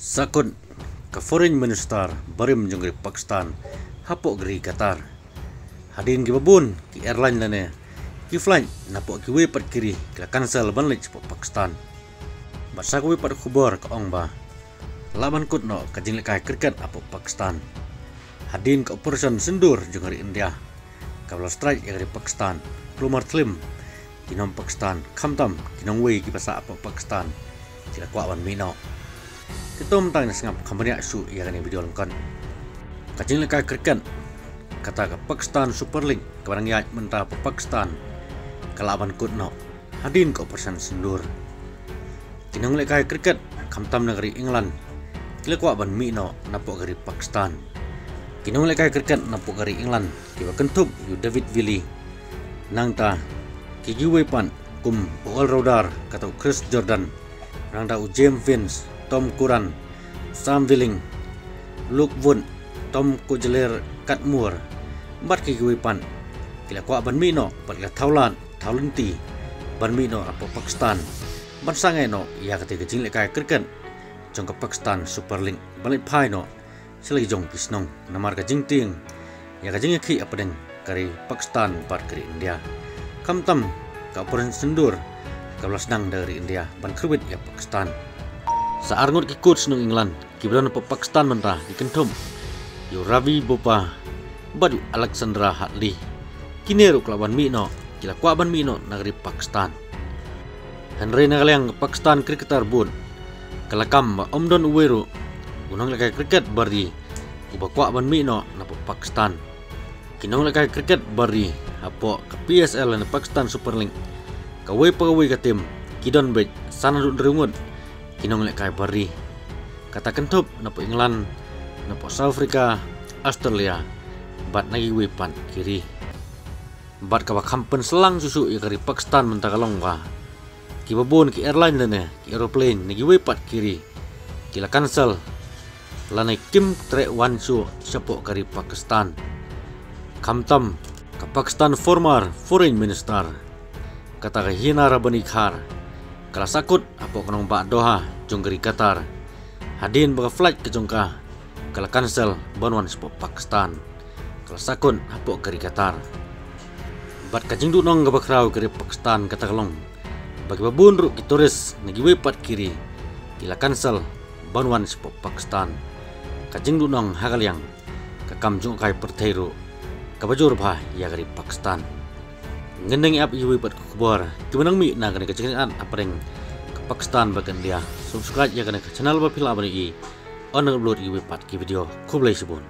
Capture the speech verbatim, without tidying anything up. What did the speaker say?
Sakut ka Foreign Minister barim jong ka ri Pakistan hapoh ka ri Qatar. Hadien kiba bun ki airline lane ki flight napoh kiwei pat ki ri ki la cancel ban leit shapoh Pakistan. Bad sa kawei pat ka khubor ka ong ba lah ban kut noh ka jinglehkai cricket hapoh Pakistan. Hadien ka Operation Sindoor jong ka ri India kaba la strike ïa ka ri Pakistan, kulmar thlim ki nong Pakistan, khamtam ki nongwei kiba sah hapoh Pakistan ki la kwah ban mih noh. Te to mynta ngin sngap kham bniah shuh ïa kane ka video lyngkot. Ka jinglehkai cricket kata ka Pakistan Super League kaba dang ïaid mynta hapoh Pakistan ka lah ban kut noh hadien ka Operation Sindoor. Ki nonglehkai cricket khamtam na ka ri England ki la kwah ban mih noh napoh ka ri Pakistan. Ki nonglehkai cricket napoh ka ri England kiba kynthup ïa u David Willey, nangta ki kiwei pat kum u all-rounder kata u Chris Jordan, nangta u James Vince, Tom Curran, Sam Whilling, Luke Wood, Tom Cujler-Cudmore bad ki kiwei pat ki la kwah ban mih noh bad ki la thaw lad thaw lynti ban mih noh hapoh Pakistan ban sangeh noh ïa katei ka jinglehkai cricket jong ka Pakistan Super League ban leit phai noh sha la ki jong ki shnong namar ka jingtieng ïa ka jingïakhih hapdeng ka ri Pakistan bad ka ri India. Khamtam ka Operation Sindoor kaba la sdang da ka ri India ban kyrwit ïa Pakistan. Sa arngut ki coach nong England kiba don hapoh Pakistan mynta ki kynthup ïa u Ravi Bopha bad u Alexander Hartley. Kine ruh ki la ban mih noh, ki la kwah ban mih noh na ka ri Pakistan. Hynrei na ka liang ka Pakistan Cricketer Board ka la kam ba ym don uwei ruh u nonglehkai cricket ba ri uba kwah ban mih noh napoh Pakistan. Ki nonglehkai cricket ba ri hapoh ka P S L lane Pakistan Super League, kawei pa kawei ka team ki don beit san haduh hynriew ngut ki nonglehkai ba ri. Kata kynthup napoh England, napoh South Africa, Australia bad na kiwei pat ki ri. Bad kaba kham pynshlang shuh shuh ïa ka ri Pakistan mynta ka long ba kiba bun ki airline lane ki aeroplane na kiwei pat ki ri ki la cancel lane kim treh wan shuh shapoh ka ri Pakistan. Khamtam ka Pakistan former Foreign Minister kata ka Hina Rabbani Khan ka la sahkut hapoh ka nongbah Doha jong ka ri Qatar hadien ba ka flight ka jong ka ka la cancel ban wan shapoh Pakistan. Ka la sahkut hapoh ka ri Qatar. Bad ka jingduhnong kaba khraw ka ri Pakistan kata ka long ba kiba bun ruh ki tourist na kiwei pat ki ri ki la cancel ban wan shapoh Pakistan. Ka jingduhnong ha ka liang ka kam jngohkai pyrthei ruh kaba jur bha ïa ka ri Pakistan. Ngin nang ïa ap ïa kiwei pat ki khubor kiba nang mih na kane ka jingïaid hapdeng ka Pakistan bad ka India. Subscribe ïa kane ka channel ba phi lah ban ïohi ban upload ïa kiwei pat ki video. Khublei shibun.